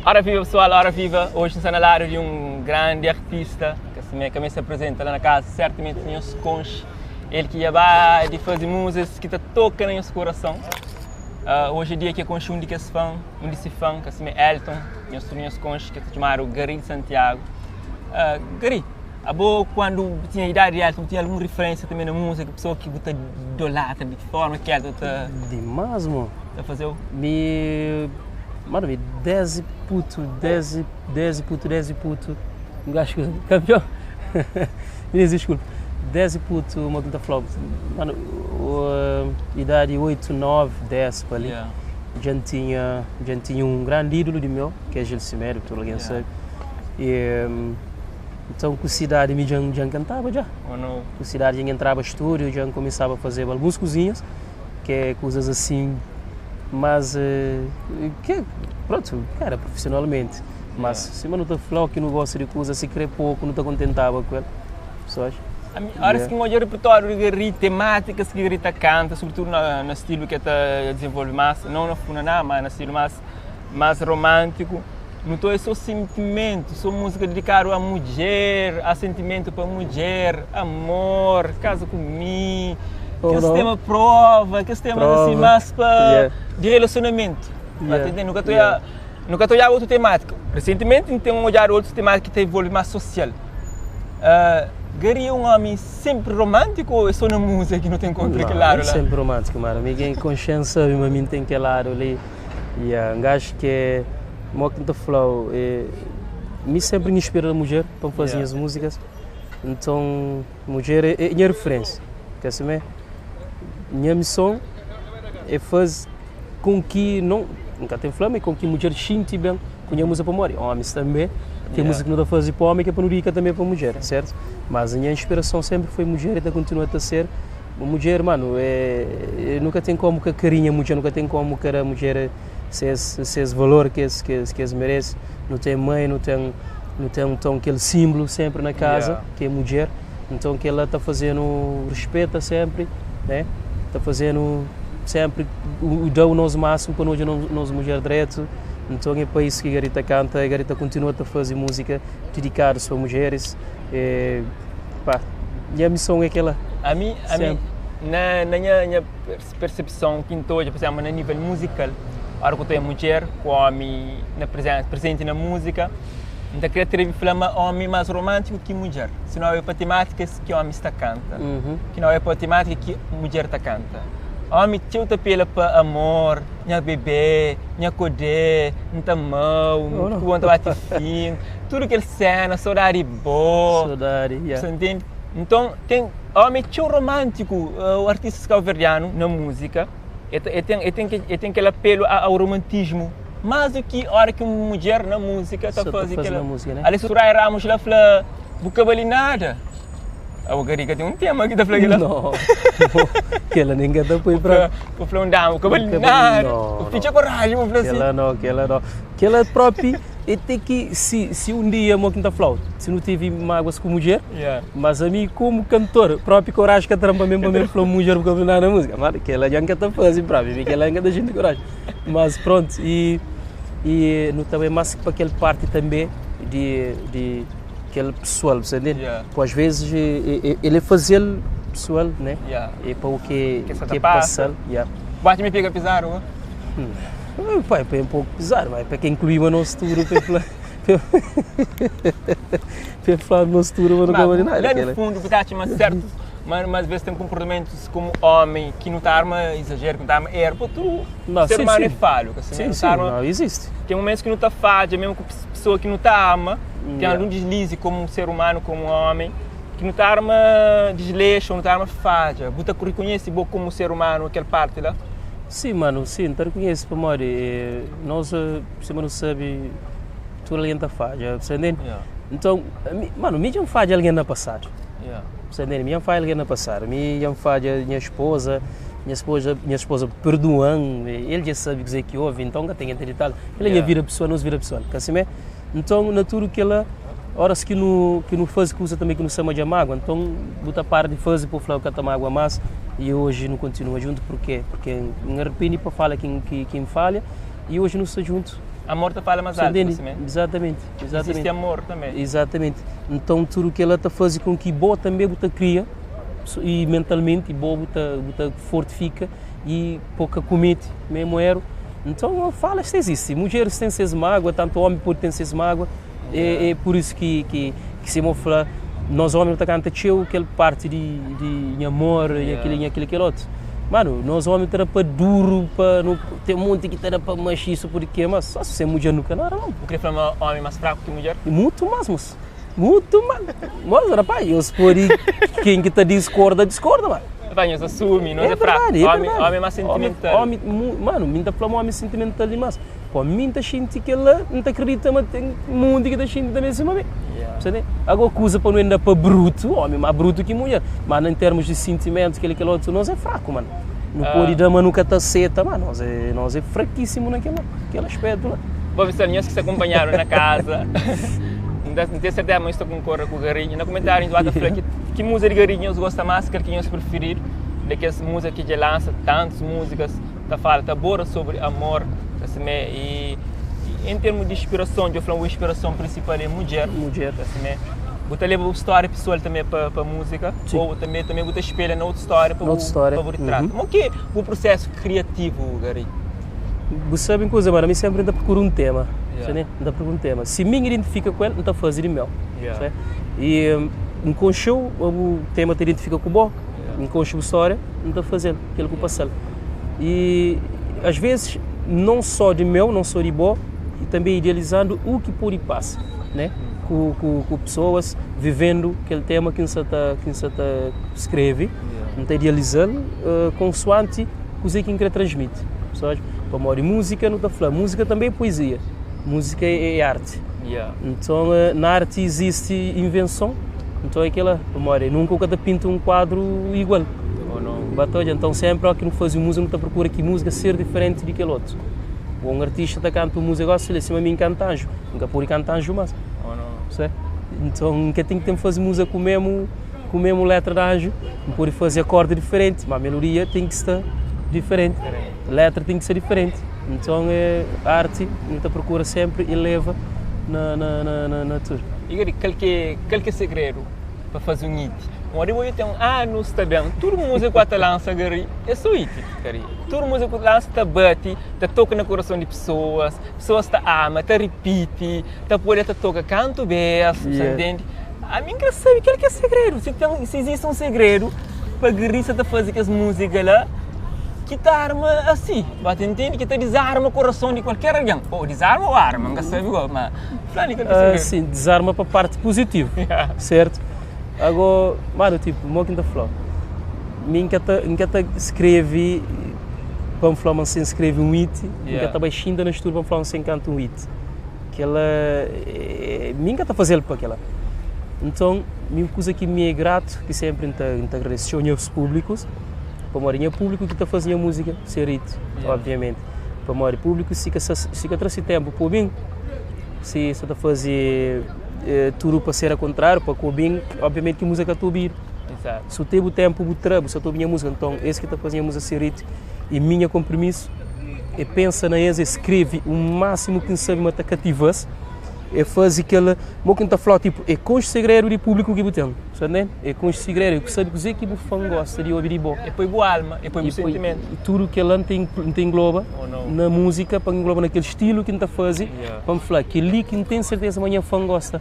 Ora viva pessoal, ora viva! Hoje está na lado de um grande artista que se me, se apresenta lá na casa, certamente nhos conche. Ele que vai de fazer músicas que tá toca no nosso coração. Hoje é dia que é conche um de que fã, um desse fã, que se chama Elton, nhos nhos conche, que se chama Gary de Santiago. Gary, a boa quando tinha idade de Elton, tinha alguma referência também na música, pessoa que bota idolatra, de que forma que Elton tá Demais, mano. Tá fazendo? Me. Mano, me 10 puto, 10, 10 puto, 10 puto. Um gajo que. Campeão! Me desculpa. 10 puto, uma quinta flop. Mano, idade 8, 9, 10 para ali. Já tinha um grande ídolo de meu, que é Gil Semedo, que todo alguém sabe. E, então, com a cidade, me já cantava já. Ou não? Com a cidade, já entrava estúdio, já começava a fazer algumas coisinhas, que é coisas assim, mas que, pronto, era profissionalmente. Mas se eu não estou falando que não gosta de coisa, se crê pouco, não estou contentava com ele. Pessoas. A Ora, se olha o repertório de Gary, temáticas que Gary tá canta, sobretudo na estilo que está desenvolve mais, não na funaná, mas na estilo mais romântico. Não estou é só sentimento, só música dedicada à mulher, a sentimento para mulher, amor, casa comigo, Oh, que esse não. tema prova, que esse tema Prova. assim mais para de relacionamento. Tá entendendo? Nunca estou a nunca estou a olhar outra temática. Recentemente tem um olhar outra temática que envolve mais social. Gary é um homem sempre romântico ou é só na música que não tem contra Não, aquele lado é lá? sempre romântico, mano. Ninguém consciência sabe, mas mim tem aquele lado ali. E um gajo que é, como que te falou, é, me sempre me inspira a mulher para fazer as músicas. Então, mulher é minha referência. Quer saber? Minha missão é fazer com que não, nunca tem flama, é com que mulher sinta bem com a música para morrer. Homens também, tem música que não dá fazer para homem, que é para não rica também para mulher, certo? Mas a minha inspiração sempre foi mulher e ainda continua a ser. Uma mulher, mano, nunca tem como que a carinha a mulher, nunca tem como que a mulher se esse valor que esse merece. Não tem mãe, não tem então aquele símbolo sempre na casa, que é mulher. Então que ela está fazendo, respeita sempre, né? Está fazendo sempre, o dá o nosso máximo para nós, nós mulher direto. Então é para isso que a Garita canta, a Garita continua a fazer música dedicada só a mulheres. É, pá, e a missão é aquela. A mim Sempre. na minha percepção que estou, por exemplo, no nível musical, a hora que eu tenho mulher, com homem na presente na música, então queria ter falar homem mais romântico que mulher. Se não é para temáticas que homem está canta. Que não é para temática que mulher está canta. Homem teu tá pela para amor, minha bebê, minha codê, não mão, Oh, não. que bom bate fim, tudo aquele cena, saudade boa. Saudade, yeah. Você entende? Então, tem homem tão romântico, o artista cabo-verdiano na música, ele tem aquele apelo ao romantismo, mais do que a hora que uma mulher na música está Só tá fazendo fazendo aquela a música, né? Ali Soraya Ramos lá fala, nada. A Garica tem um tema que está falando lá. Não, que ela nem canta põe para. Vou falar um dama, Cabali- nada. Não, Fica coragem, vou falar Que assim. ela não, que ela não. Que ela própria, e tem que, se um dia, mo que tá falando, se não tive mágoas com mulher, mas a mim, como cantor, próprio coragem que a trampa mesmo, mesmo falou mulher porque não na música, mas que ela já nunca tá fazendo próprio, que ela ainda gente coragem. Mas pronto, e no também mais para aquele parte também de aquele pessoal, você entende? Yeah. Porque às vezes ele é fazer pessoal, né? Yeah. É para o que Que só que tá passa. passar, yeah. Bate me pega pisar, ó. Pai, é um pouco pesado, mas para quem incluiu o nosso tour, para falar no nosso tour, mas não Mas, acaba de nada. Lá no fundo, porque mas certo, mas às vezes tem comportamentos como homem que não tá arma exagero, que não tá arma erro, pô, tu, Não, ser humano sim. é falho, assim, Sim, não sim, tá arma- não existe. Tem momentos que não tá falha, mesmo com pessoa que não tá ama, tem algum deslize como um ser humano, como um homem, que não tá arma desleixo, não tá arma falha. Buta reconhece bo como ser humano aquela parte lá. Sim, mano, sim, te reconheço, para morrer. Nós, se não sabe, tu alguém tá falha, você entende? Então, mano, me já falha alguém no passado. Você entende? Me falha alguém no passado. Me já falha minha esposa, minha esposa perdoando, ele já sabe dizer que houve, então que tem que entender tal. Ele já vira pessoa, não se vira pessoa. Que assim é? Então, na tudo que ela, horas que não faz coisa também que não chama de mágoa, então bota para de fazer para falar que tá mágoa mais e hoje não continua junto, por quê? Porque me arrependo para falar quem falha e hoje não está junto. Amor ta fala más Você altu, entende? simé. Exatamente, Existe exatamente. amor tanbê. Exatamente. Então tudo que ela ta faze com que bo também bu ta cria e mentalmente bo bu ta fortifica e po ka comete mesmo erro. Então fala se existe. Mulheres têm ses mágoa, tanto homem pode ter ses mágoa. É, é por isso que que que se mo fla nós homens ta canta txeu aquele parte de de amor e aquele e aquele aquele outro. Mano, nós homens ta da pa duro, pa no tem monte que ta da pa machiço porque mas só se mulher nunca não era não. Bu krê fla ma ómi é más fraku ki mudjer? Mutu más, moço. Mutu más. Moço, rapaz, eu se pode quem que ta discorda, discorda, mano. Rapaz, nhos asumi, nos É é fraku. verdade, é Ómi, verdade. ómi é más sentimental. Ómi, ómi, mano, mi ta fla ma ómi é sentimental dimás. Pô, mi ta xinti kel-la, N ta kridita ma ten munti ki ta xinti tanbe sima mi. Yeah. Sa ntende? Agora, kuza pa nu enda pa brutu, ómi más brutu ki mudjer. Má na termus di sintimentus, kel-li kel otu, nos é fraku, mano. Nu Ah. pode da ma nu ka ta seta, má nos é, nos é frakísimu na kel, kel aspétu la. Bom, pessoal, nhos ki sta kunpanhadu na kaza, N ta, N ten serteza ma nhos ta konkorda ku Garinha. Na kumentáriu nhos ba ta fla ki, ki múzika di Garinha nhos gosta más, kal ki nhos prifiridu di kes múzika ki dja lansa, tantus múzikas ta fala, ta aborda sobri amor, ta simé, i em termu di inspirason, dja fla-m bu inspirason prinsipal é mudjer, Mudjer. ta simé. Bu ta leba bu stória pesoal tanbe pa pa múzika, Sim. ou tanbe tanbe bu ta spelha na otu stória pa Na bu otu stória, pa bu ritrata. uhum. Mo ki é bu prusésu kriativu, Gary? Bu sabe un kuza, mano, ami sénpri N ta prokura un tema, Yeah. sabe? N ta prokura un tema. Si mi N identifika ku el, N ta faze di meu, Yeah. sabe? I N konxe-u, bu tema ta identifika ku bo, Yeah. N konxe bu stória, N ta faze-l, kel ku pasa-l. I às vezes, non só di meu, non só di bo, i tanbe idealizandu u ki pode pasa, né? Ku, ku, ku pesoas vivendu kel tema ki N sa ta, ki N sa ta skrebe, N ta idealiza-l konsoanti kuzê ki N kre transmiti, sabe? Pamodi múzika, nu ta fla, múzika tanbe é poezia, múzika é arti. Nton, na arti izisti invenson, nton é kel-la, pamodi nunka bu ka ta pinta un kuadru igual. Ba ta odja, nton sénpri óki nu faze un múzika nu ta prokura ki múzika ser diferenti di kel otu. Bo un artista ta kanta un múzika gósi li, sima mi N kanta anju, N ka pode kanta anju más. Percebe? Nton N ka ten ki ten faze múzika ku memu ku memu letra di anju, N pode faze akordi diferenti, ma melodia ten ki sta diferenti, letra ten ki ser diferenti. Nton é arti nu ta prokura sénpri eleva na na na na tudu. I kal ki kal ki é segredu pa faze un hit? Pamodi oji ten anus ta ben, tudu múzika ku ta lansa gari é so hit, gari. Tudu múzika ku lansa ta bati, ta toka na kurason di pesoas, pesoas ta ama, ta ripiti, ta pode ta toka kantu bes, bu sta ntende? Ami N kre sabe kal ki é segredu, si ten, si izisti un segredu pa gari sa ta faze kes múzika la ki ta arma asi, bu ta ntende? Ki ta dizarma kurason di kualker algen, ô dizarma ô arma, N ka sabe gosi, ma fla li kal ki é segredu. Sin, dizarma pa parti puzitivu, sertu? Ago, manu, tipo, mo ki N ta fla-u? Mi N ka ta, N ka ta skrebe pa N fla ma N sen skrebe un hit, N ka ta bai xinta na stúdiu pa N fla ma N sen kanta un hit. Kel-la, mi N ka ta faze-l pa kel-la. Nton, mi un kuza ki mi é gratu, ki sénpri N ta, N ta agradese txeu nhas públikus, pamodi nha públiku ki ta faze nha múzika ser hit, obviamenti. Pamodi públiku si ka sa, si ka tra si ténpu pa obi-m, si sa ta faze tudu pa ser akontráriu, pa ka obi-m, obviamenti ki múzika ka ta obidu. Si bu ten bu ténpu bu tra, bu sa ta obi nha múzika, nton es ki ta faze nha múzika ser hit. I mi nha konpromisu é pensa na es, é skrebe u másimu ki N sabe ma ta kativa-s, é faze kel, mo ki N ta fla-u, tipu, é konxe segredu di públiku ki bu ten, sa ntende? É konxe segredu, é sabe kuzê ki bu fan gosta di obi di bo. É poi bu alma, é poi bu sentimentu. I tudu kel-la N ta N ta engloba na múzika, pa N engloba na kel stilu ki N ta faze, pa N fla, kel-li ki N ten serteza ma nha fan gosta.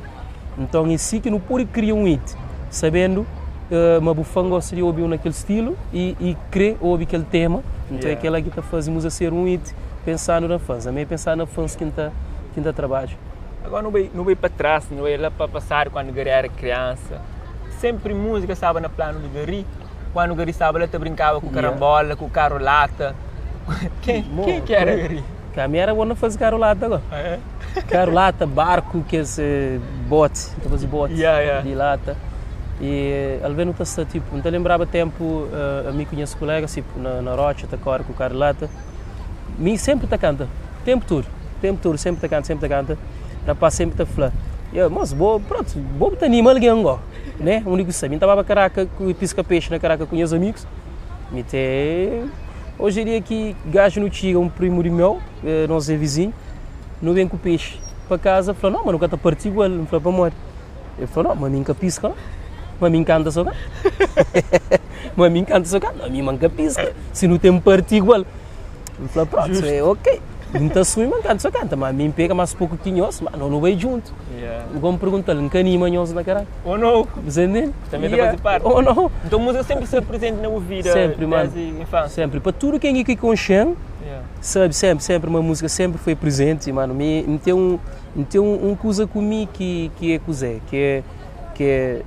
Nton é si ki nu pode kria un hit, sabendu ma bu fan gosta di obi-u na kel stilu i i krê obi kel tema. Nton é kel-la ki ta faze múzika ser un hit, pensandu na fans. Ami é pensadu na fans ki N ta ki N ta trabadja. Agora nu bai nu bai pa tras, nu bai la pa pasadu kandu Gary era kriansa. Senpri múzika staba na planu di Gary. Kandu Gary staba la ta brinkaba ku karambola, ku karu lata. Ken ken ki era Gary? Ka mi era bon na faze karu lata go. Karu lata, barku, kes boti, ta faze boti di lata. I alvês nu ta sta tipo, N ta lenbraba ténpu ami ku nhas kolégas tipo na rótxa ta kóre ku karu lata. Mi sénpri ta kanta, ténpu tudu, ténpu tudu sénpri ta kanta, sénpri ta kanta. Rapás sénpri ta fla, Yo, mos bo, prontu, bo bu ta anima algen go, né? Undi ku sta? Mi N ta baba Karaka piska pexi na Karaka ku nhas amigus, mi te. Oji é dia ki gaju nu txiga, un primu di meu, nos é vizinhu. Nu ben ku pexi pa kaza, fla, no, ma nu ka ta parti igual. N fla, pamodi? El fla, no, ma mi N ka piska no. Ma mi N kanta so kanta. Ma mi N kanta so kanta, ma mi ma N ka piska. Si nu ten parti igual. N fla, pronto, é ok. N ta asumi ma N kanta so kanta, ma mi N pega más poku ki nhos, ma no nu bai djuntu. Ngon N pergunta-l, N ka anima nhos na karate? Ou no? Você entende? Também ta faze parte. Ou no? Então música sempre esteve presente na bu vida Sempre, mano. desde infância? Sempre. Pa tudo quem ki konxe-m, Sabe, sempre, sempre, uma música sempre foi presente, mano. Mi, N tem um, N tem um, um kuza ku mi ki, ki é kuzé, ki é, ki é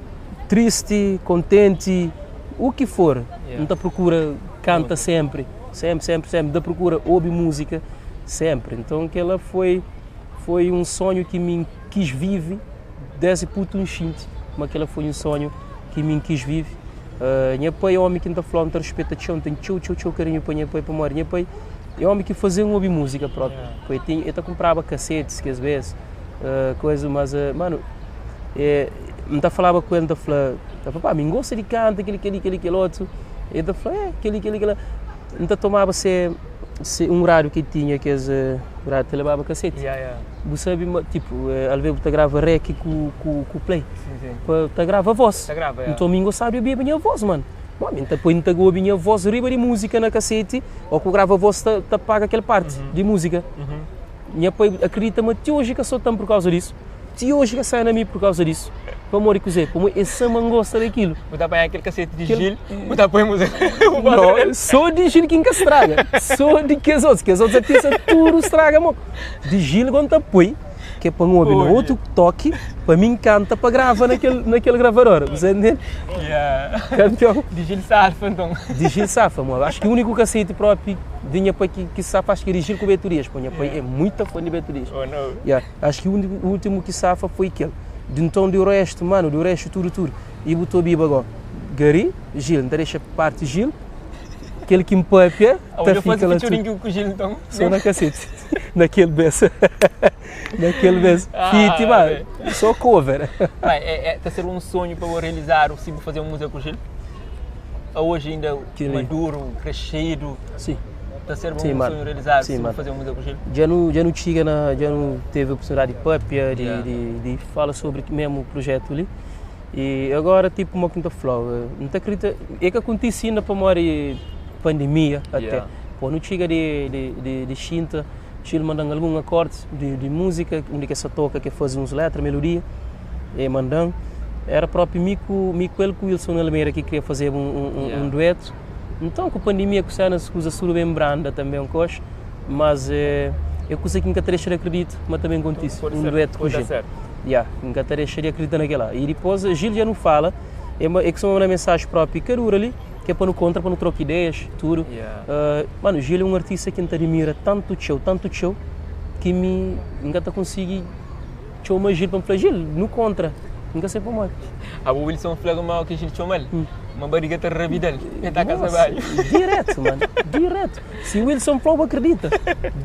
triste, contente, o que for. Yeah. N ta procura canta sempre, sempre, sempre, sempre. N ta procura obi música sempre. Então kela foi, foi um sonho ki mi quis vive desde puto N xinti ma kela foi um sonho ki mi N quis vive. Nha pai é omi ki N ta fla, N ta rispeta txeu, N ten txeu, txeu, txeu karinhu pa nha pai, pamodi nha pai é omi ki faze-m obi múzika propi. Poi el ta kunpraba kasetis kes bes, koza, mas, manu, N ta falaba ku el, N ta fla, N ta fla, pá, mi N gosta di kanta kel-li, kel-li, kel-li, kel otu. El ta fla, é, kel-li, kel-li, kel-la. N ta tomaba se, se un rádiu ki el tinha, kes rádiu ta lebaba kaseti. Bu sabe ma, tipo, alvês bu ta grava rec ku, ku, ku play. Pa ta grava voz. Ta grava, ya. Nton mi ngostaba di obiba nha voz, mano. Bom, mi ta poi, N ta obi nha voz riba di múzika na kaseti, ó ku grava voz ta, ta paga kel parti di múzika. Nha pai akredita ma ti oji ka sota-m pur kauza disu, ti oji ka sai na mi pur kauza disu. Pamodi kuzê? Pamodi el sa ma N gosta di kilu. Bu ta panha kel kaseti di Kel- Gil, bu ta poi múzika. Bu bota Não, nel. só di Gil ki N ka straga. Só di kes otus. Kes otus artista tudu straga mo. Di Gil go N ta poi, ke pa N obi na otu toki, pa mi N kanta pa grava na kel, na kel gravador. Bu sa ntende? Yeah. Kampion. Di Gil safa nton. Di Gil safa, mo. Acho ki úniku kaseti propi di nha pai ki, ki safa acho ki é di Gil ku Beto Dias. Po nha pai é muita fã di Beto Dias. Oh no. Yeah. Acho ki úniku, últimu ki safa foi kel. Di nton di restu, manu, di restu tudu, tudu. I bu ta obiba go, Gary, Gil, N ta dexa parti Gil, kel ki N papia ta fika la tudu. Ku Gil nton? So na kaseti, na kel bes, na kel bes, fiti ma, so cover. Ma é, é, ta ser un sonhu pa bo realizadu si bu faze un múzika ku Gil? Aoji inda maduru, krescidu. Sim. Ta ser un sonhu realizadu si bu faze un múzika ku Gil? Dja nu, dja nu txiga na, dja nu teve oportunidadi di papia, di, di, di fala sobri mesmu projetu li. E agora tipo mo ki N ta fla-u, N ta kridita, e ka kontise inda pamodi pandemia até. Pô nu txiga di di di di xinta, Gil manda-m algun akordi di di múzika undi ki el sa toka, ki el faze uns letra, melodia, e manda-m. Era propi mi ku mi ku el ku Wilson Almeida ki kria fazeba un un un duetu. Nton ku pandemia ku senas kuzas tudu ben branda tanbe un koxa, mas é kusa ki N ka ta dexa di akredita ma ta ben kontise, un duetu ku Gil. Ya, N ka ta dexa di akredita na kila. I dipôs, Gil dja nu fala, e ma e kustuma manda mensaji propi ka dura li, ki é pa nu kontra, pa nu troka ideias, tudu. Manu, Gil é un artista ki N ta adimira tantu txeu, tantu txeu, ki mi N ka ta konsigi txoma Gil pa N fla, Gil, nu kontra. N ka sai pamodi. Abo Wilson fla ma ki Gil txoma-l, ma bariga ta rabida-l, el ta kasa badju. Diretu, manu, diretu. Si Wilson fla, bu akredita.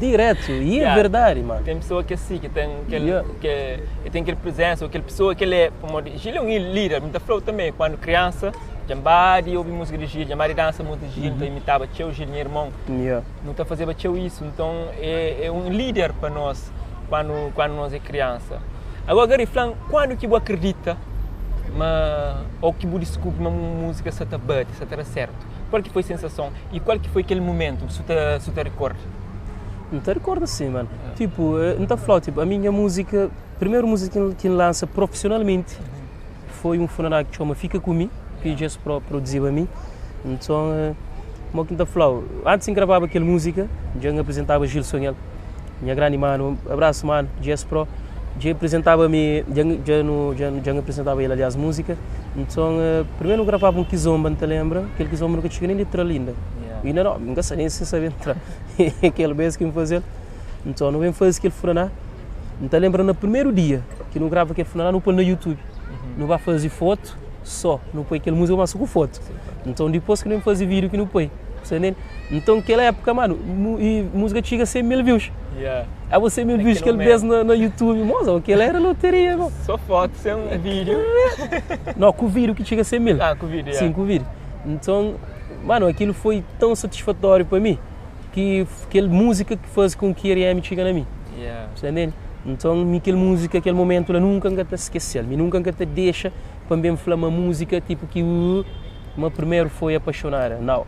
Diretu, e é verdadi, manu. Ten pesoa ki é si, ki ten kel, ki ten kel prezensa, ou kel pesoa ki el é, pamodi Gil é un líder, mi ta fla-u tanbe, kuandu kriansa, dja N ba di obi múzika di Gil, dja N ba di dansa múzika di Gil, N ta imitaba txeu Gil, nha irmon, nu ta fazeba txeu isu, nton é un líder pa nos kuandu, kuandu nos é kriansa. Agora Gary, fla-m, kuandu ki bu akredita ma, ou ki bu diskubri ma un múzika sa ta bate, sa ta da sértu? Kual ki foi sensason i kual ki foi kel mumentu su ta su ta rikorda? N ta rikorda sim mano. Tipo, N ta flau, tipo, ami nha múzika, primeru múzika ki N lansa profissionalmenti foi un funaná ki txoma Fika Ku Mi, ki Djes Pro produziba mi. Nton, mo ki N ta flau, antis N gravaba kel múzika, dja N aprizentaba Gilson el, nha grandi manu, abrasu manu, Djes Pro, Dja aprizentaba mi, dja dja nu dja dja N aprizentaba el aliás múzika. Nton, primeru nu gravaba un kizomba, N ta lenbra, kel kizomba nu ka txiga nen di tra-l inda. Inda no, N ka sa nen si N sabe tra kel bes ki N faze-l. Nton, nu ben faze kel funaná. N ta lenbra na primeru dia ki nu grava kel funaná, nu pô-l na YouTube. Nu ba faze fotu sô, nu poi kel múzika ma sô ku fotu. Nton, dipôs ki nu ben faze vídiu ki nu poi. Sa ntende? Nton, kel épuka, manu, múzika txiga 100 mil views. Abo 100 mil views kel bes na, na YouTube, moza, aquilo era loteria, bro. Só foto, sem vídeo. Não, com vídeo que chega a 100 mil. Ah, com vídeo, Sim, com vídeo. Então, mano, aquilo foi tão satisfatório para mim que aquela música que faz com que RM chega na mim. Você entende? Então, mi kel música, kel momento lá, nunca nka ta esquecel. Mi nunca nka ta deixa pa ben fla ma música tipo que uh, ma primeiro foi Apaixonada. Não.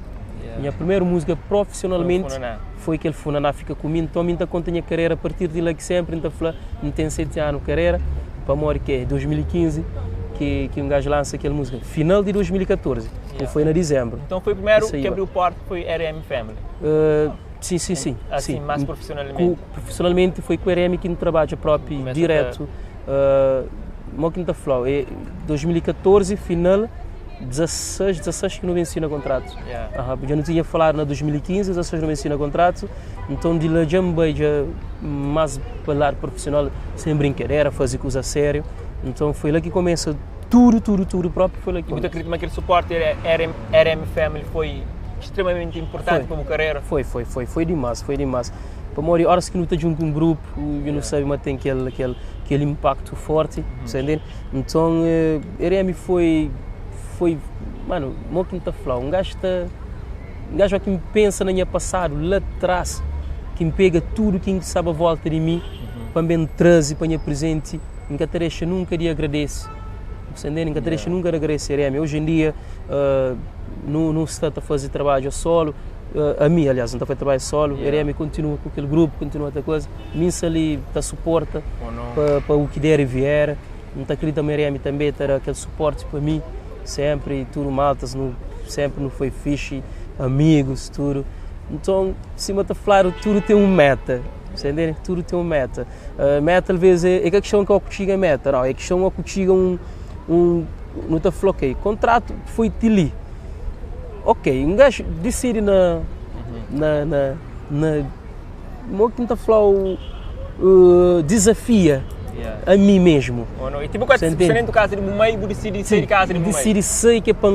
Minha primeira música profissionalmente foi aquele Funaná Fica Comigo. Então, mi ta conta minha carreira a partir de lá que sempre ta fla, não tem 7 anos carreira, pa mori que é 2015 que, que um gajo lança aquela música. Final de 2014, yeah. foi na dezembro. Então foi o primeiro que abriu porta foi RM Family? Sim, sim, sim. Assim, sim. mais profissionalmente? Com, profissionalmente foi com o RM que não trabalha próprio, Começa direto. Uh, que não falou, é 2014, final, 16, 16 que não vencia no contrato. Yeah. Uh, já não tinha falado na 2015, 16 não vencia no contrato, então de lá já me beija mais falar profissional, sem brincadeira, fazer coisa a sério. Então foi lá que começa tudo, tudo, tudo próprio foi lá que E muito acredito que aquele suporte RM, RM Family foi extremamente importante Foi. para a carreira. Foi, foi, foi, foi demais, foi demais. Para morrer, horas que não está junto com um grupo, eu não sei, mas tem aquele, aquele, aquele impacto forte, você entende? Então, eh, RM foi, foi, mano, mo que tá falando, um gajo está, um gajo que me pensa na minha passado, lá atrás, que me pega tudo que sabe a volta de mim, para me trazer para minha presente, nunca te deixa nunca de agradecer. Você entende? Nunca te deixa nunca de agradecer. RM. Hoje em dia, uh, não, não se está a fazer trabalho solo, uh, a mim, aliás, não está a fazer trabalho solo, Yeah. RM continua com aquele grupo, continua outra coisa, Minsa ali está suporta Ou não? para, para o que der e vier, não está querido também RM também ter aquele suporte para mim, sempre, e tudo maltas, não, sempre não foi fixe, amigos, tudo. Então, cima de falar, tudo tem um meta, você entende? Tudo tem um meta. Uh, meta, às vezes, é, é que a questão que eu consigo é meta, não, é a questão que eu consigo um, um, não está falando, ok, contrato foi te Ok, um gajo decide na, na, na, na, mo que tá falando, uh, desafia Yeah. a mim mesmo. Ou não? E tipo, quando Você você entende? nem do casa de meio, você decide sair de casa de meio. Decide sair que é para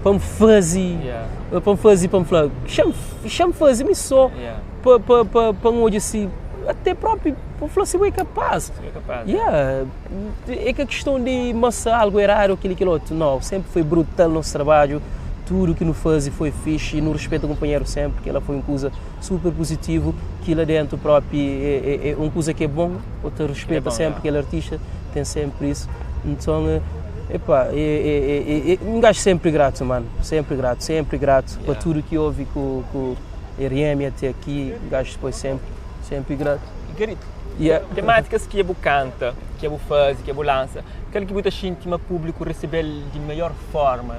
para me fazer, Yeah. para me fazer, para me falar, chame, chame fazer, me só Yeah. para para para para um olho assim, até próprio, para falar assim, é capaz. Você é capaz. Yeah. É que a questão de massa algo errado, aquilo, aquilo outro, não, sempre foi brutal o nosso trabalho, tudo que nos faz foi fixe e no respeito ao companheiro sempre, que ela foi uma coisa super positivo, que lá dentro próprio é, é, é uma coisa que é bom, outra respeita bom, sempre, yeah. aquele artista tem sempre isso, então, é, epá, é, é, é, é, um gajo sempre grato, mano, sempre grato, sempre grato Yeah. para tudo que houve com, com RM até aqui, um gajo depois sempre, sempre grato. E, querido, Yeah. temáticas que eu canta, que eu faz, que eu lança, aquele que muita gente, o público recebeu de melhor forma,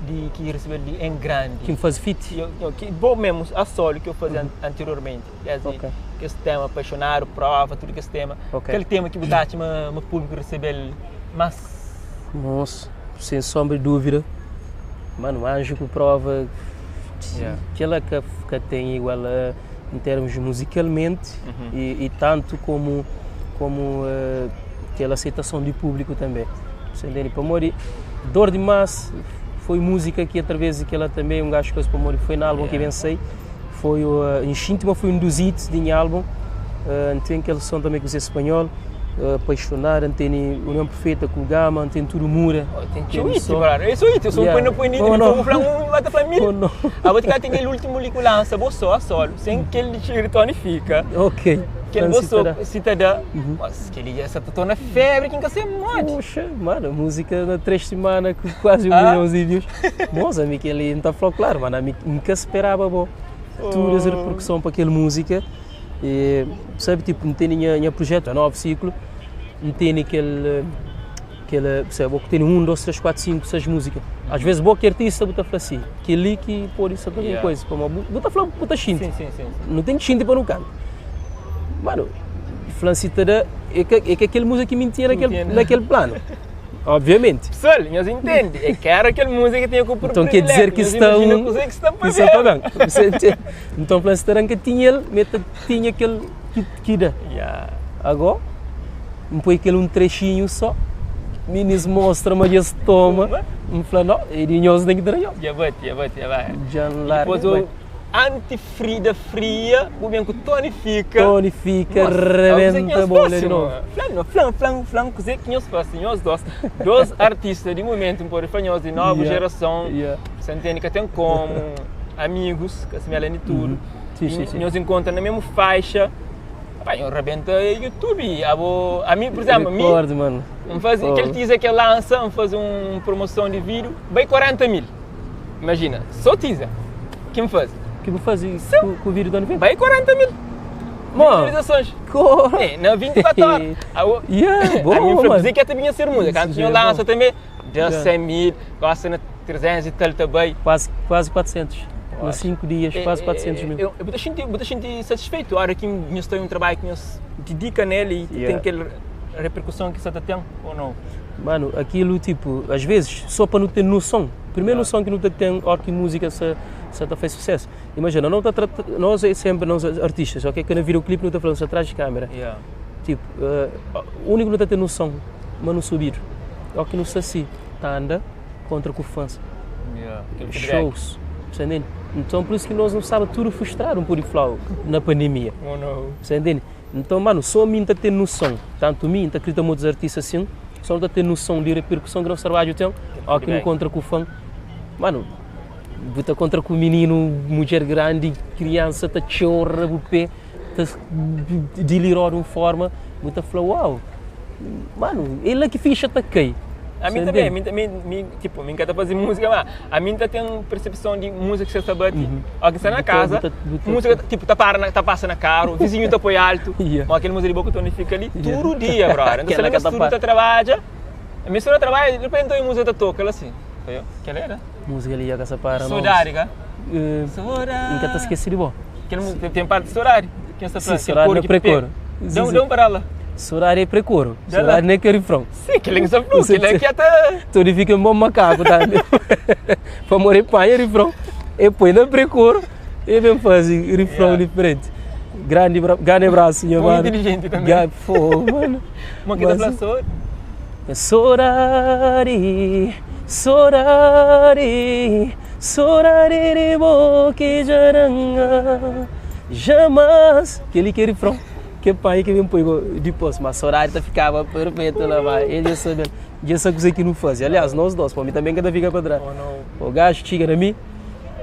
de que recebeu de em grande. Que me faz fit. Que, eu, eu, que bom mesmo, a solo que eu fazia an- anteriormente. Quer dizer, Ok. que esse tema, apaixonar, prova, tudo que esse tema. Ok. Aquele tema que botaste, o público recebeu, mas Nossa, sem sombra de dúvida. Mano, anjo que prova Yeah. que ela que, que tem igual a, em termos musicalmente e, e tanto como como eh, aquela aceitação do público também. Você entende? Para morrer, Dor demais foi música que através de que ela também um gajo coisa para morrer foi no álbum que Yeah. vencei. Foi o uh, Instinto, mas foi um dos hits de álbum. Uh, tem aquele som também com o espanhol, uh, Apaixonar, tem União Perfeita com o Gama, tem Tudo Mura. Oh, tem que Aquele ouvir, som. brother. Isso aí, eu sou um Yeah. põe põe Oh, não. não. Um vai falar mil. Oh, não. A vou ficar tem aquele último ali que lança, vou só a solo, sem que ele tire fica. Ok. Que ele Francis vou Tará. só se te dá. Mas que ele essa totona febre que nunca se morde. Poxa, mano, música na 3 semanas com quase um Ah? milhão de views. Moça, amigo, ele não está falando claro, mano, amigo, nunca esperava, bom. Tudo as repercussão para aquela música. E, sabe, tipo, não tem nenhum projeto, é novo ciclo, não tem aquele, aquele, sabe, que tem um, dois, três, quatro, cinco, seis músicas. Às vezes, bom que artista, bota falar assim, que ali que pode isso também Yeah. coisa, como, bota falar, bota xinte. Sim, sim, sim. sim. Não tem xinte para no canto. Mano, Flancita é que aquele música que me tinha naquele, Entendo. naquele plano. Obviamente. Pessoal, nós entende. É que era aquela música que tinha que o Então quer dizer que está um. Que está para Que está para bem. Você entende? Então Flancita que tinha ele, meta, tinha aquele que, que dá. Yeah. Agora, me põe aquele um trechinho só, minis mostra, mas eles toma, me fala, não, ele nós tem que dar Já vai, já vai, já vai. Já E larga. depois o anti-Frida fria, o bem que o Tony fica. Tony fica, Nossa, rebenta a bola de novo. Flan, flan, flan, flan, que que nós fazemos, nós dois, dois artistas de momento, um por espanhol de nova Yeah. geração, Yeah. você entende que tem como amigos, que assemelham de tudo. Sim, E sim, sim. Nós encontramos na mesma faixa. Pá, eu rebenta YouTube. Abo, a mim, por exemplo, a mim, Recordo, mano. um faz, Oh. aquele teaser que ele lança, um faz uma promoção de vídeo, bem 40 mil. Imagina, só teaser. Quem faz? O que vou fazer com, com o vídeo do ano Bem 40 mil Mano, visualizações. cor. É, na 24 horas. A, o- Yeah, boa, a mim foi mano. dizer que até vinha ser música. Isso Antes já eu é lança bom. também, deu Yeah. 100 mil, gosta na 300 e tal também. Quase, quase 400. Eu Nos acho. 5 dias, quase 400 mil. É, Eu, eu, vou te sentir satisfeito. A hora que eu estou em um trabalho que eu se dedica nele e Yeah. tem aquela repercussão que você tem, ou não? Mano, aquilo tipo, às vezes, só para não ter noção. Primeira Yeah. noção que não tem, hora que música se, se tá faz sucesso. Imagina, não tá trata- nós é sempre, nós artistas, ok? Quando vira o clipe não está falando, só atrás de câmera. Yeah. Tipo, o único que não está tendo noção, mas não subir. É o que não sei se tá anda contra com fãs. Yeah. Aquele feedback. Shows, você entende? Então por isso que nós não estava tudo frustrado um por flow na pandemia. Ou não? Você entende? Então, mano, só a mim está tendo noção. Tanto a mim, está acredita muitos artistas assim, só não está tendo noção de repercussão que o nosso trabalho tem, ao que não feedback. contra com o fã. Mano, bota contra com o menino, mulher grande, criança, tá chorra, o pé, tá delirou de uma forma, muita falou, uau, mano, ele é que ficha tá cai. A mim Você também, a entende? mim também, mim, tipo, mim canta fazer música, mas a mim tá tem percepção de música que você está bate. Ó, que está na Uhum. Buta- casa, buta- buta- música, tipo, tá para, na- tá passa na cara, o vizinho tá põe alto, Yeah. mas aquele música de boca tu fica ali Yeah. todo dia, brother. Então, você Aquela lembra que tá tudo pa- tá trabalha, a minha senhora trabalha, de repente a música tá toca, ela assim. Foi eu? Que ela era? Música ali, a casa para. não. Saudade, cara. Eh, Nunca te esqueci de bom. Aquele mu- Tem parte de saudade. Quem está Sim, falando? saudade Aquele no coro que pré-coro. pega. Sim, Dá um sim. dá um para lá. Saudade é pré-coro. Dá lá. Saudade nem que é refrão. Sim, aquele que sabe, Sim, aquele sim. que até... Tu fica um bom macaco, tá? Para morrer pai, refrão. E põe na pré-coro e vem fazer refrão Yeah. diferente. Grande, grande abraço, minha Muito mano. inteligente também. Pô, mano. Mas que tá Mas- falando saudade. Sorari, sorari, sorari de boca jaranga, jamais. Aquele que refrão, que pai que vem pôr depois, mas sorari tá ficava perfeito lá, vai. Ele já sabe, já sabe o que não fazia. Aliás, nós dois, para mim também cada fica para trás. Oh, não. O gajo chega na mim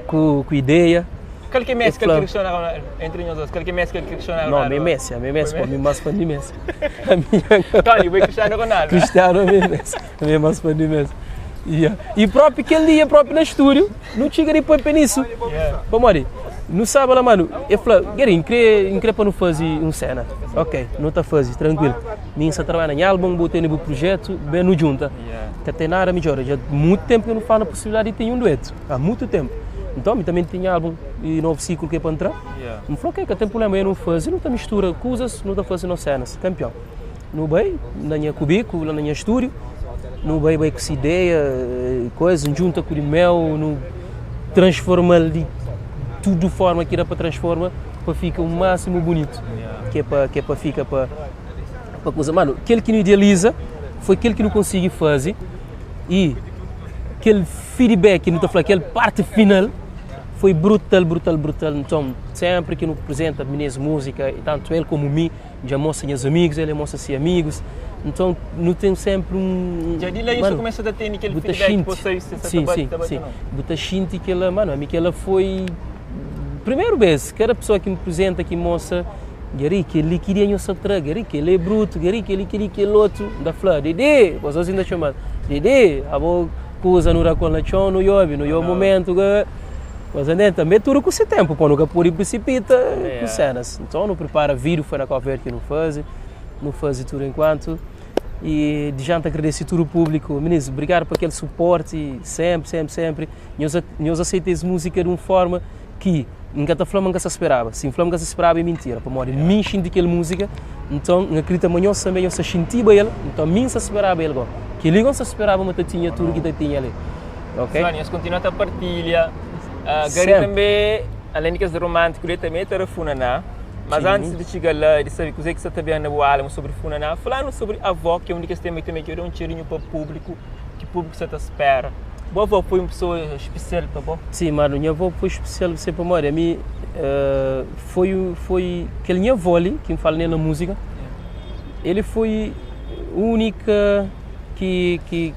com, com ideia. Qual que é Messi, Eu qual que falo- Cristiano Ronaldo? Entre nós dois, qual que é Messi, qual que é Cristiano Não, Ronaldo? a minha Messi, a minha Messi, Foi pô, a minha mais fã de Messi. A minha Tony, o Cristiano Ronaldo. Cristiano é mesmo, a minha mais fã de Messi. Yeah. E próprio que ele ia próprio no estúdio, não chega nem põe pé nisso. Yeah. Pô, Mori, não sabe lá, mano. Eu falei, Guerinho, queria, queria para não fazer um cena. Ok, não está fazendo, tranquilo. Minha está trabalhando em álbum, botei no projeto, bem no junta. Yeah. Que tem nada melhor. Já há muito tempo que eu não falo na possibilidade de ter um dueto. Há muito tempo. Então, eu também tinha álbum e novo ciclo que é para entrar. Yeah. Me falou, ok, que tem problema, eu não faço, não te mistura coisas, não te fazendo cenas, campeão. No bem, na minha cubico, lá na minha estúdio, no bem, bem com essa ideia, coisa, junta com o mel, no transforma de tudo forma que dá para transformar, para ficar o máximo bonito, que é para que é para ficar para para coisa. Mano, aquele que não idealiza foi aquele que não consegue fazer e aquele feedback, não estou a falar, aquela parte final foi brutal, brutal, brutal. Então, sempre que nos apresenta minhas música, e tanto ele como mim, já mostra meus amigos, ele mostra seus amigos. Então, não tem sempre um. Já de lá isso mano, começa a ter aquele buta feedback que xinte. você você Sim, tá sim, tá sim. não. Buta xinte que ela, mano, a mim que ela foi primeiro vez, cada pessoa que me apresenta, que mostra, Gary, que ele queria nhosa tra, Gary, que ele é bruto, Gary, que ele queria aquele outro, da flor, Dede, vocês ainda chamam, Dede, a boa coisa no racon na chão, no yobi, no yo momento, que mas né, também tudo com seu tempo, pô, nunca por precipita com cenas. Então não prepara vídeo, foi na Cabo Verde que não faz, não faz tudo enquanto. E de janta agradeço tudo o público. Meninos, obrigado por aquele suporte, sempre, sempre, sempre. Nós, nós aceitamos música de uma forma que nunca tá falando nunca se esperava. Se falando nunca se esperava é mentira. Para morrer, mim senti aquela música, então não acredito amanhã também eu se senti ele, então mim se esperava ele. Que ele não se esperava, mas tinha tudo que tinha ali. Ok? Sónia, nós continuamos a partilha. Gary Sempre. também, além de que é romântico, ele também está funaná. Mas Sim. antes de chegar lá e de saber o que você está vendo no álbum sobre funaná, falando sobre a avó, que é um dos temas que também que eu dou um cheirinho para o público, que o público você está espera. Boa avó foi uma pessoa especial para bom? Sim, mano, minha avó foi especial sempre para morrer. A mim, foi, foi aquele minha avó ali, que me fala nele na música, ele foi a única que, que,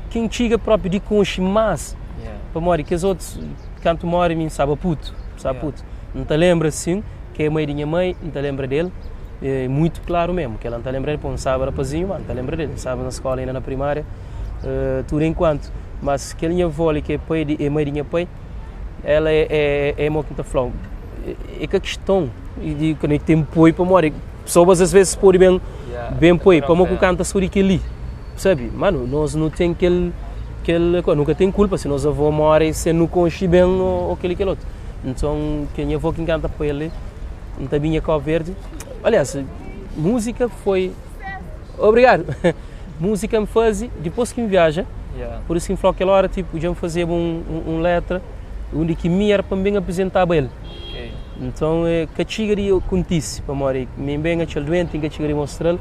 que antiga próprio de conche, mas, Yeah. para morrer, que os outros, canto morre, me sabe puto, sabe Yeah. puto. Não te lembra assim, que é a mãe de minha mãe, não te lembra dele. É muito claro mesmo, que ela não tá lembra dele, pô, não sabe rapazinho, mas não tá lembra dele, sabe na escola ainda na primária, tudo enquanto. Mas aquele minha avó ali, que é pai de, é mãe de minha pai, ela é, é, é, é que tá falando, é, é que a questão de quando é que tem poi para morrer, pessoas às vezes podem bem, bem poi, para que canta sobre aquele ali, sabe? Mano, nós não tem aquele, aquele, nunca tem culpa se nós avó morre se não conche bem ou aquele aquele outro. Então, quem avó que canta para ele, não tá bem Cabo Verde. Aliás, música foi. Obrigado! Música me faz, depois que me viaja, por isso que me falou aquela hora, tipo, já me fazia um letra, onde que me era para bem apresentar ele. Então, é, que chegaria acontece, para morrer, me bem aquele doente, que chegaria mostrar,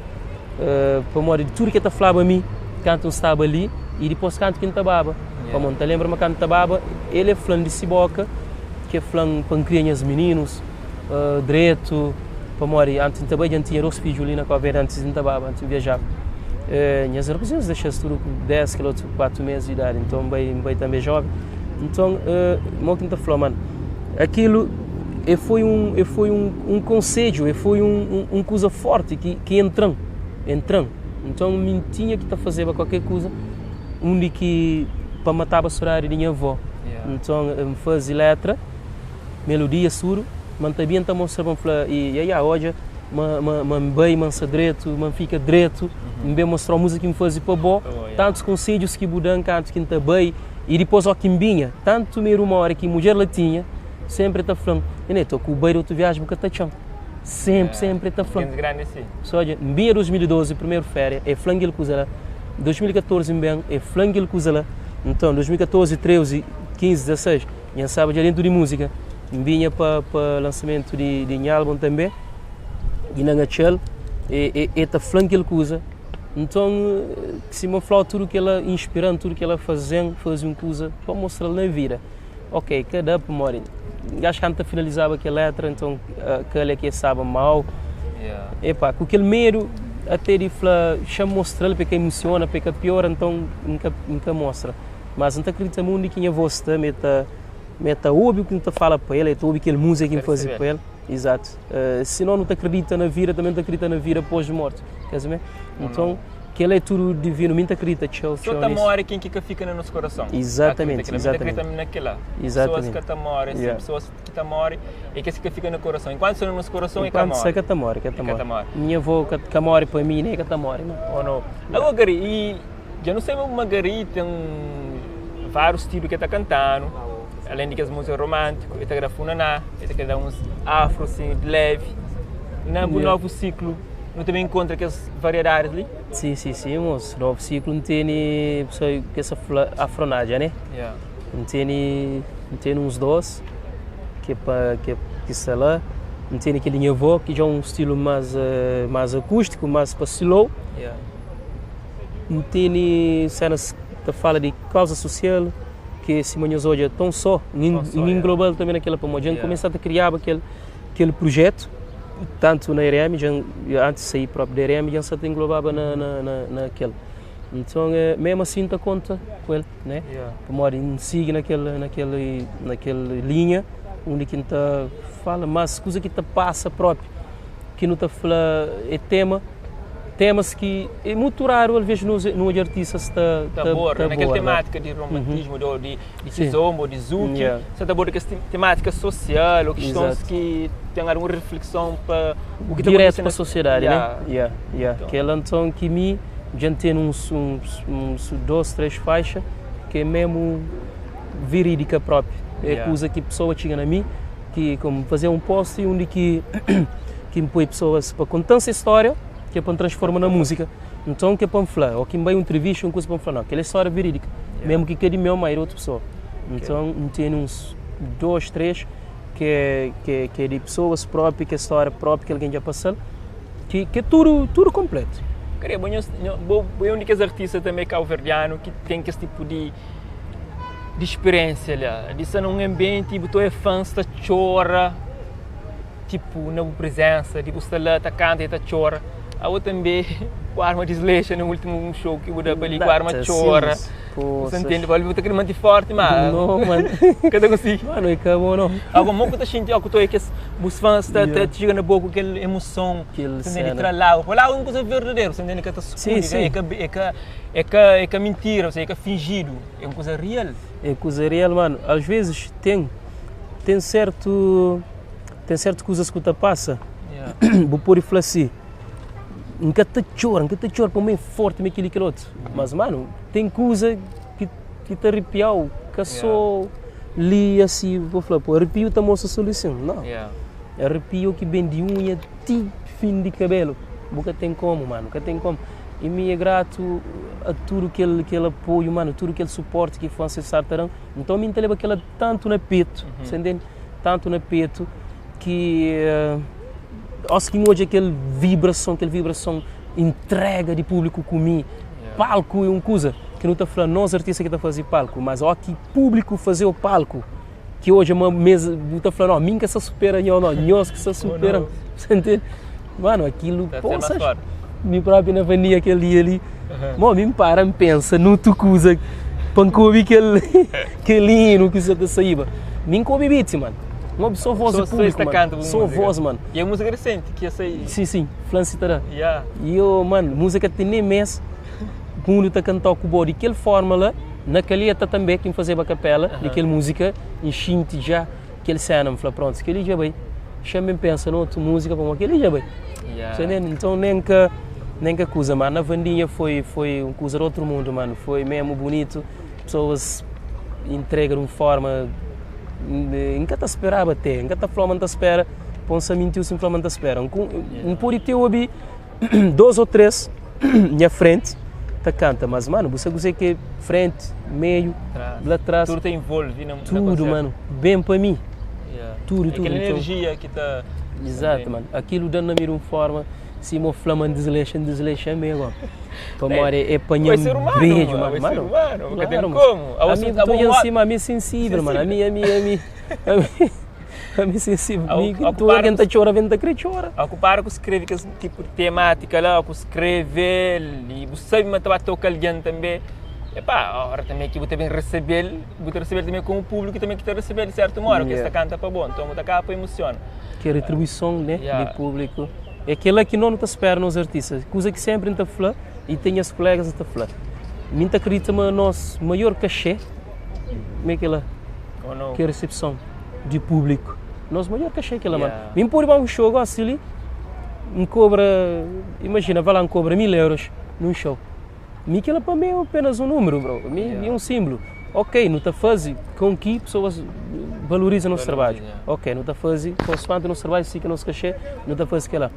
para morrer de tudo que está falava a mim, canto estava ali, e depois canto que não estava. Para montar, lembra-me canto estava, ele é falando de ciboca, que é falando para criar os meninos, direito, para morrer, antes também já tinha dois filhos ali na Cabo antes de estava, antes de viajar. Minhas irmãs deixaram tudo com 10, que outro 4 meses de idade, então bem, bem também jovem. Então, uh, que falou, mano, aquilo e foi um, e foi um conselho, e foi um coisa forte que entram, entram. Então, me tinha que estar fazendo qualquer coisa, onde que para matar a saudade de minha avó. Então, me fazia letra, melodia suro, mas também está mostrando para e aí hoje ma ma ma bem mansa direito, ma fica direito, me bem mostrar a música que me fazia para bom, tantos conselhos que budan canto que está bem e depois ao que me vinha, tanto me uma hora que mulher lá tinha, sempre está falando, e nem estou com o beiro outro viagem porque está chão. Sempre, sempre está falando. Grande sim. Só olha, em 2012, primeiro férias, é flanguil lá. 2014 bem, é flanguil lá. Então, 2014, 13, 15, 16, já sabe já dentro de música. Vinha para para lançamento de álbum também. E na Ngachel, e e tá flanguil coisa. Então, se me falar tudo que ela inspirando, tudo que ela fazendo, fazia uma coisa para mostrar na vida. Ok, cada para morrer. Acho que antes finalizava aquela letra, então aquele que sabe mal. Epá, com aquele medo até de falar, chama mostrar porque emociona, porque pior, então nunca, nunca mostra. Mas não acredita muito que a voz também está meta ouve o que não fala para ele, ouve aquele música que faz para ele. Exato. Se não, não te acredita na vida, também não te acredita na vida pós-morte. Quer dizer? Então, que ele é tudo divino, muito acredita, tchau, Só tá morre quem que fica no nosso coração. Exatamente, exatamente. Acredita naquela. Exatamente. Pessoas que tá morre, pessoas que tá morre e que fica no coração. Enquanto está no nosso coração, é que morre. Enquanto que morre, que tá morre. Minha avó que morre para mim, nem que tá morre, não. Ou não. Agora, Gary, e já não sei, uma Gary tem vários estilos que está cantando. Além de que as músicas românticas, ele está funaná, ele está uns afro assim, de leve. No novo ciclo, não também encontra aquelas variedades ali? Sim, sim, sim, moço. Novo ciclo não tem pessoa que essa afronádia, né? Não tem, não tem uns doces que é para que que sei lá, não tem aquele minha avó que já é um estilo mais mais acústico, mais para slow. Não tem cenas que fala de causa social, que se manhã hoje é tão só, em global também naquela para a gente começa a criar aquele projeto tanto na RM, já, antes de sair próprio da RM, já se englobava na naquele. Então, mesmo assim, está conta com ele, né? Para siga naquele linha, onde que tá fala, mas coisa que tá passa próprio, que não tá fala é tema, temas que é muito raro às vezes no artista está tá boa, tá naquela temática de romantismo, de kizomba, de zouk, você tá boa que temática social ou questões que tem alguma reflexão para o que direto para a sociedade, né? Yeah, yeah. Então. Que ela então que me já tem uns dois, três faixas que é mesmo verídica própria. É coisa que a pessoa chega na mim, que como fazer um post onde que me põe pessoas para contar essa história, que é para transformar na música. Então, que é para falar, ou que me vai uma entrevista, uma coisa para falar, não, aquela história é verídica. Mesmo que cada meu mãe outra pessoa. Então, tem uns dois, três, que é de pessoas próprias, que é história própria, que alguém já passou, que é tudo completo. Queria, bom, bom, bom, um artista também cabo-verdiano que tem esse tipo de experiência lá, de estar num ambiente, tipo, tu é fã, está chora, tipo, na presença, tipo, está lá, está canta e está chora. A outra também, Ku arma dislexa na último show ki bu da pa li, ku arma txora. Você entende? Pode bu ta kre manti forti, ma No, man. ka ta konsigi. Mano, é ka bom não. Agora, mo ku ta xinti, ó, ku to é kes bus fãs ta ta txiga na bo ku kel emoson, Kel você entende? cena. Tra lágua. Pô, lágua é un kuza verdaderu, você entende? Ka ta Sim, sukundi, sim. é ka é ka é ka é ka mintira, ou seja, é ka finjidu, é un kuza real. É kuza real, mano. Às vezes tem tem certo tem certo kuzas ku ta passa. Yeah. Bu pode fla si, N ka ta txora, N ka ta txora pamodi é forti, mi kel-li, kel otu. Mas, mano, tem kuza ki, ki ta arrepiau, ka só li asi, bu fla, pô, arrepio ta mostra só li sin. Não. Yeah. Arrepio ki ben di unha ti fin di kabelu. Bu ka ten komu, mano, ka ten komu. E mi é gratu a tudu kel, kel apoio, mano, tudu kel suporti ki fãs sa ta dan. Nton mi N ta leba kela tantu na petu, sa ntende? Tantu na petu ki Ós ki N odja kel vibrason, kel vibrason, intrega di públiku ku mi, palku é un kuza ki nu ta fla nos artista ki ta faze palku, mas ó ki públiku faze o palku, ki odja ma mes bu ta fla, no, mi N ka sta supera nho, no, nhos ki sta supera-m, sa ntende? Manu, akilu, poxa, mi própi na vania kel dia li, mo, mi N para N pensa nutu kuza pa N ka obi kel kel hinu ki sa ta saíba, mi N ka obi beat, manu. N obi só voz di públiku, mano. Só voz, mano. E é música recente que ia sair. Sim, sim. Flan si ta da. Yeah. E eu, mano, música tem nem mês. Mundo ta cantau ku bo di kel forma lá. Na Calheta também, que N fazeba capela, di kel música, N xinti já kel cena. N fla, pronto, kel-li dja bai. Xa-m ben pensa na otu música, pamodi kel-li dja bai. Yeah. Sa ntende? Então, nem ka, nem ka kuza, mas na Vandinha foi, foi um kuza di outro mundo, mano. Foi mesmo bonito. Pessoas entrega de um forma N ka ta speraba te, N ka ta fla ma N ta spera, pa N sa mintiu si N fla ma N ta spera. N pode te obi dos ou tres nha frenti ta kanta, mas mano, bu sa kuzê ki é frenti, meiu, la tras. Tudu ta envolve na Tudu, mano, ben pa mi. Tudu, tudu. Aquela energia ki ta. Exato, mano. Aquilo da-m na mi di un forma. Sima o fla ma N dislexa, N dislexa mê gó. Pamodi é panha-m beju, mano. Mano, ka ten komu. Ami N ta odja-m sima ami é sensível, mano. Ami, ami, ami, ami, ami é sensível. Mi tudu algen ta txora, ami N ta kre txora. Ó ku para ku skrebe kes tipu di temátika la, ó ku skrebe-l i bu sabe ma ta ba toka algen tanbe. Epá, óra tanbe ki bu ta ben resebe-l, bu ta resebe-l tanbe komu públiku tanbe ki ta resebe-l di sértu modu, ki es ta kanta pa bo. Nton bu ta kaba pa emosiona. Ki é retribuison, né, di públiku. É kela ki no nu ta spera nos artistas. Kuza ki sempri N ta fla y ten nhas kulegas ta fla. Mi N ta kridita ma nos maior kaxê ma é kela, ki é resepson di públiku. Nos maior kaxê é kela, mano. Mi N pode ba un show gosi li, N kobra, imajina, va la N kobra 1000 euros nun show. Mi kila pa mi é apenas un númeru, bro. Mi é un símbolu. Ok, nu ta faze kon ki pesoas valoriza nos trabadju. Ok, nu ta faze konsuanti nos trabadju, si ki nos kaxê, nu ta faze kila.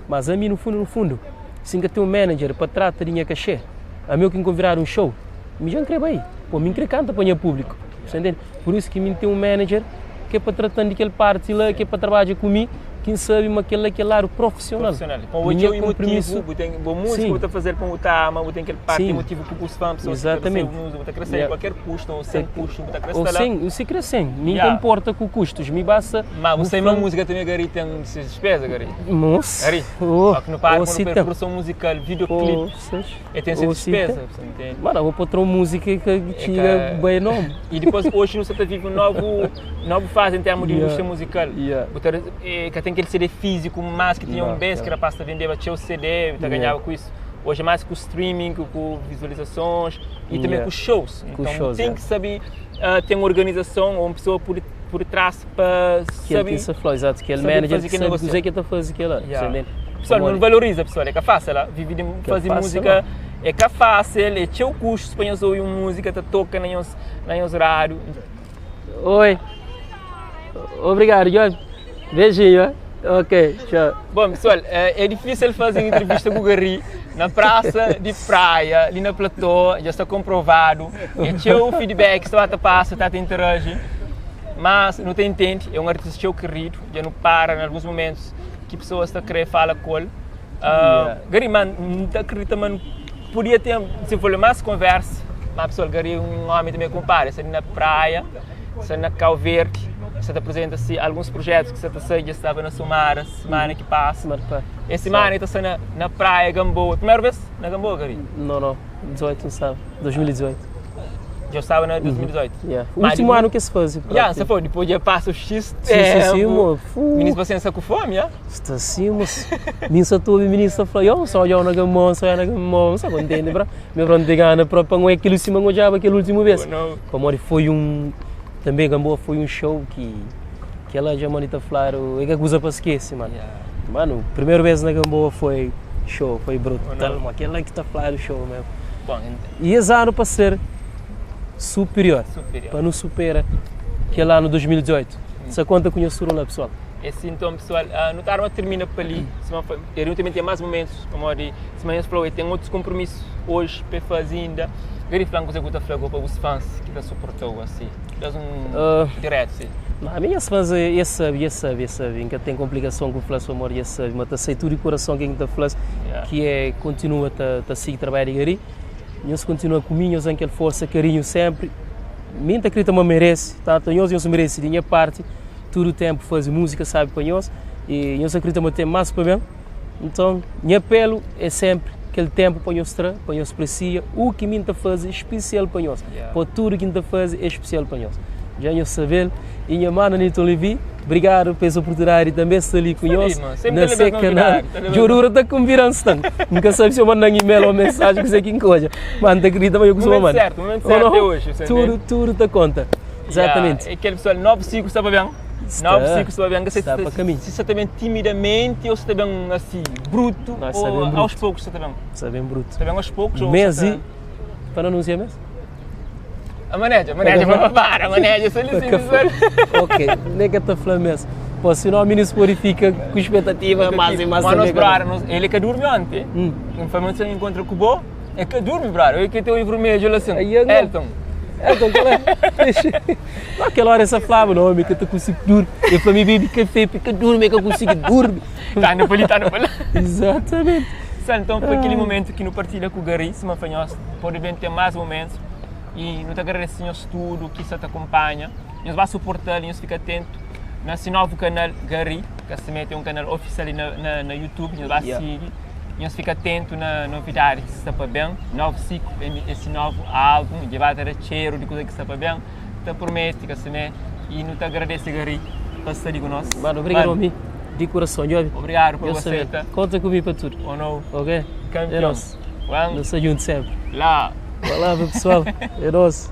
Mas ami, no fundu, no fundu, si N ka ten un manager pa trata di nha kaxê, ami ô ki N konvidadu un show, mi dja N kre bai. Pô, mi N kre kanta pa nha públiku. Sa ntende? Pur isu ki mi N ten un manager ki é pa trata-m di kel parti la, ki é pa trabadja ku mi, ki N sabe ma kel la é kel ladu profisional. Profissional. Pa bu Nha txeu konpromisu. emotivu, bu ten bo múzika Sim. bu ta fazel pa bu ta ama, bu ten kel parti Sim. emotivu ku bus fã, pessoas ki ta Exatamente. recebe múzika, bu ta kre sai Yeah. kualker kustu ou sem kustu, bu ta kre Ou sta la. sem, si kre sem, mi N ka Yeah. nporta ku kustus, mi basta Ma bu bu sai ma fla-m. múzika tanbe gari ten se dispeza gari. Moss, Gari. oh, Ó ki nu para oh pa si nu ten. produção musical, videoclip, Poças, e ten se oh si ten. dispeza, bu ntende? Mano, bo pode tra un múzika ki ka É txiga ka bai nomu. E dipôs oxi nu sa ta vive un novu novu fazi en termu di Yeah. indústria musikal. Yeah. Bu ta ka ten kel CD fíziku más ki tinha un Não, bes ki yeah. rapaz ta vendeba txeu CD, ta Yeah. ganhaba ku isu. Oxi é más ku streaming, ku vizualizasons e tanbe Yeah. ku shows. Ku Então bu shows, ten yeah. ki sabe ten organizason ou un pesoa pur pur trás pa Kel sabe ki sa fla, exato, kel sabe manager faze ki kel sabe negócio. kuzê ki el ta faze kel-la, Yeah. sa ntende? Pessoal, Pamodi nu valoriza pessoal, é ka fásil la, vive di Ka faze fásil múzika não. é ka fásil, é txeu kustus pa nhos obi un múzika ta toka na nhos na nhos rádiu. Oi, obrigado, Jorge. Beijinho, ok, tchau. Bom, pessoal, é difícil fazer entrevista com o Gary na praça de praia, ali na platô, já está comprovado. É txeu feedback, está ta passa, está ta interage. Mas não te entende, é um artista txeu querido, já não para em alguns momentos que pessoas ta kre fala ku el. Yeah. Gary, man, N ta akredita ma nu podia ten desenvolve más konversa, má pessoal, Gary é un ómi tanbe ku un pari, sta li na Praia, sta na Kau Verdi. Sa ta apresenta si alguns projetos ki sa ta sai, dja staba na Sumara semana ki pasa. Es semana el ta sta na na praia Gamboa. Primeru bes na Gamboa, Gary? No, no, 18 n staba, 2018. Dja staba na 2018? Yeah. Último ano ki es faze. Yeah, sa foi, dipôs dja pasa X tempu. Sim, sim, mo. Minis pasensa sta ku fome, ya? Sta sim, mos. Mi sa ta obi minis ta fla, yo, só odjau na Gamboa, só odjau na Gamboa. N sta kontenti pra, mi pronto ten gana pra pa N oia kel sima N odjaba kel último bes. Pamodi foi un. Tanbe Gamboa foi un show ki kela dja modi ta fladu é ka kuza pa skese mano. Mano, primeru bes na Gamboa foi show, foi brutal, ma kela ki ta fladu show mesmo. E es anu pa ser superior, pa nu supera kel anu 2018. Sa konta ku nhos tudu la pesoal. É si nton pesoal, nu ta arma termina pa li, sima foi, nu tanbe ten mas mumentus pamodi sima nhos fla, ten otus konpromisu oji pa e faze inda. Gary fla-m kuzê ku ta fla go pa bus fans ki ta suporta-u asi. Da-s un diretu si. Ma mi nhas fans es sabe, es sabe, es sabe. N ka ten konplikason ku fla-s pamodi es sabe ma ta sai tudu di kurason ken ki ta fla-s ki é kontinua ta ta sigi trabadju di Gary. Nhos kontinua ku mi, nhos da-m kel forsa, karinhu senpri. Mi N ta kridita ma N merese, tantu nhos, nhos merese di nha parti. Tudu tenpu faze múzika sabi pa nhos i nhos akredita ma ten más pa ben. Nton, nha apelu é senpri kel tenpu pa nhos tra, pa nhos presia u ki mi N ta faze spesial pa nhos. Pa tudu ki N ta faze é spesial pa nhos. Dja nhos sabe-l. I nha manu Nilton Levy, brigadu pa es oportunidadi di tanbe sta li ku nhos na se kanal. Djodura ta konvida-m sta. N ka sabe si yo manda-m email o mensaji kuzê ki N ka odja, ma N ta kridita ma yo kustuma manda. Tudu, tudu ta konta. Exatamente. Yeah, aquele pessoal, novo ciclo estava bem. Está, Novo ciclo estava bem. Está para caminho. Se está bem timidamente ou se está bem assim, bruto, Não, está ou bem bruto. aos poucos está bem. Está bem bruto. Está bem aos poucos ou Mês está... e. Para anunciar mês? A maneja, a maneja, para para, a maneja, só ali sim, Ok, nem que te fala mês. Pô, senão o ministro pode fica com expectativa mais e mais. Mas nós, também, brother, nós, ele que dorme ontem. Hum. Não foi muito encontra com o Bo. É que durme, brother. Eu que tenho o vermelho lá assim. Aí eu não. Elton. Elton, qual é? Naquela hora essa falava, não, homem, que eu tô consigo dormir. Eu falei, me bebe café, porque dorme, que eu consigo dormir. Tá no pali, tá no pali. Exatamente. Só então foi aquele momento que não partilha com o Gary, se manfanhos, pode bem ter mais momentos e não te agradece nós tudo que só te acompanha, nós vai suportar, nós fica atento nesse novo canal Gary, que se mete um canal oficial na, na, na YouTube, nós vai Yeah. seguir. Nhos fika atentu na novidadi ki sta pa ben, novu siklu, esi novu album, dja ba ta da txeru di kuza ki sta pa ben, ta prometi ka simé, y nu ta agradese Gary pa sta li ku nos. Mano, obrigadu mi di kurason, djobi. Obrigadu pa bu Deus sabe. aseita. Konta ku mi pa tudu. O nou Ok? Kampion. É nos. Wan Nu sta djuntu senpri. La. Palavra pessoal, é nos.